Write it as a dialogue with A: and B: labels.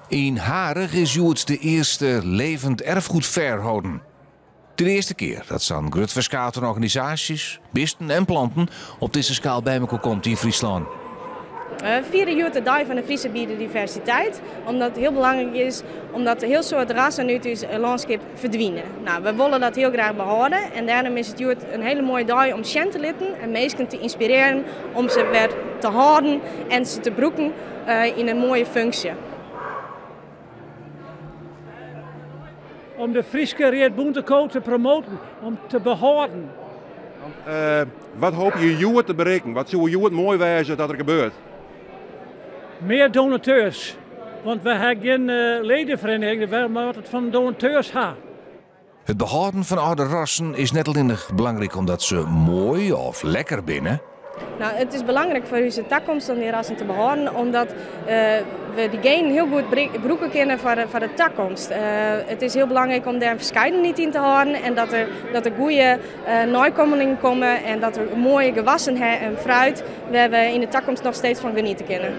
A: Yn Harich is hjoed de earste Levend Erfgoed Fair holden. De earste kear dat sa'n grut ferskaat oan organisaasjes, bisten en planten op dizze skaal by mekoar komt yn Fryslân.
B: We fiere hjoed de dei fan de Fryske biodiversiteit, omdat it hiel belangryk is omdat in hiel soad rassen út ús lânskip ferdwine. No, we wolle dat hiel graach behâlde en dêrom is it hjoed in hiele moaie dei om sjen te litten en minsken te ynspirearjen om se wer te hâlden en se te brûken yn in moaie funksje.
C: Om de Fryske readbûnte ko te promoaten, om te behâlden.
D: Wat hoopje je hjoed te berikken? Wat soe hjoed moai wêze dat der gebeurt?
C: Mear donateurs, want we ha gjin ledeferiening, we moatte it fan donateurs ha.
A: It behâlden fan âlde rassen is net allinnich belangryk omdat se moai of lekker binne.
B: No, it is belangryk foar ús takomst om dy rassen te behâlden, omdat we dy genen hiel goed brûke kinne foar de takomst. It is hiel belangryk om dêr in ferskeidenheid yn te hâlden en dat der goede neikommelingen komme en dat we moaie gewassen ha en fruit wêr't we yn de takomst noch steeds fan geniete kinne.